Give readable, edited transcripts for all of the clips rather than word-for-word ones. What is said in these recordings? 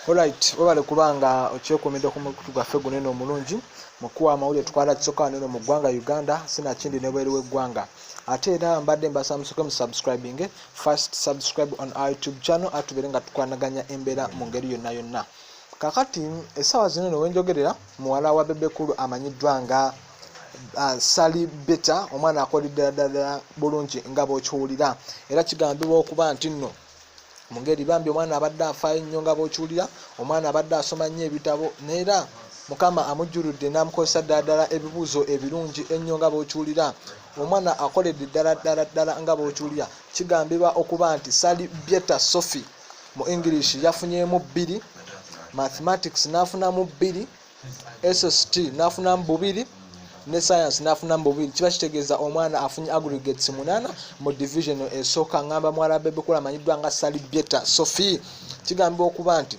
Alright, webale kuba nga okyekuumidde ku mukutu gwaffe guno eno omulungi mu kuwa amawulire twala kisooka wano eno mu ggwanga Uganda sinakindi n'ebweru w'eggwanga. Ate era mbadde mbasaba musooke mu subscribing first, subscribe on our YouTube channel ate tubeere nga tukwanaganya embeera mu ngeri yonna yonna. Kakati essaawa zino eno wenjogerera muwala wa Bebe Cool amanyiddwa nga Sally Beta, omwana akoledde ddala ddala bulungi nga bw'okiwulira, era kigambibwa okuba nti nno mu ngeri bambi omwana abadde afaayo nnyo nga bw'okiwulira, omwana abadde asoma nnyo ebitabo neera Mukama amujjuludde n'amukozesa ddala ddala ebibuuzo ebirungi ennyo nga bw'okiwulira. Omwana akoledde ddala ddala ddala nga bw'okiwulira. Kigambibwa okuba nti Sally Bieta Sophie mu English yafunyeemu 2, Mathematics n'afunamu 2, SST n'afunamu 2 ne science n'afunamu 2. Kiba kitegeeza omwana afunye aggregates 8 mu division esooka. Ngamba muwala Bebe Cool amanyiddwa nga Sally Bieta Sophie. Kigambibwa okuba nti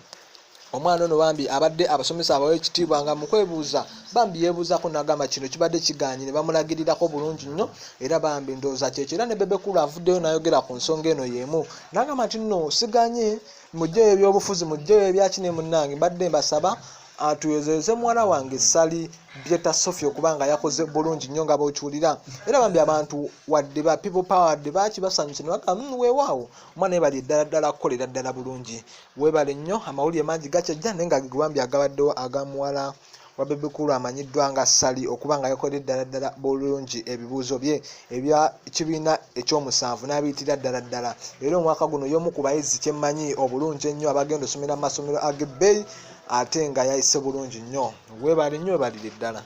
omwana ono bambi abadde abasomesa abawa ekitiibwa nga mu kwebuuza bambi yeebuuzaako n'agamba kino kibadde kigaanyi ne bamulagirirako bulungi nnyo, era bambi ndowooza kyekyo. Era ne Bebe Cool avuddeyo n'ayogera ku nsonga eno y'emu n'agamba nti nno siganye muggyeyo ebyobufuzi, muggyeyo ebyaki ne munnange mbadde mbasaba atuyozeeze muwala wange Sally Bieta Sophie okuba nga yakoze bulungi nnyo nga bw'okiwulira. Era bambi abantu wadde ba people power wadde baaki basanyuse ne bagamba weewaawo omwana yebali ddala ddala kukolera ddala bulungi. Weebale nnyo, amawulire mangi gakyajja naye nga bambi agabaddewo aga muwala wa Bebe Cool amanyiddwa nga Sally okuba nga yakoledde ddala ddala bulungi ebibuuzo bye ebya kibiina ekyomusanvu n'abiyitira ddala ddala. Era omwaka guno y'omu ku bayizi kyemmanyi obulungi ennyo abagenda osomera mu masomero ag'ebbeeyi ate nga yayise bulungi nnyo. Weebale nnyo, weebalire ddala.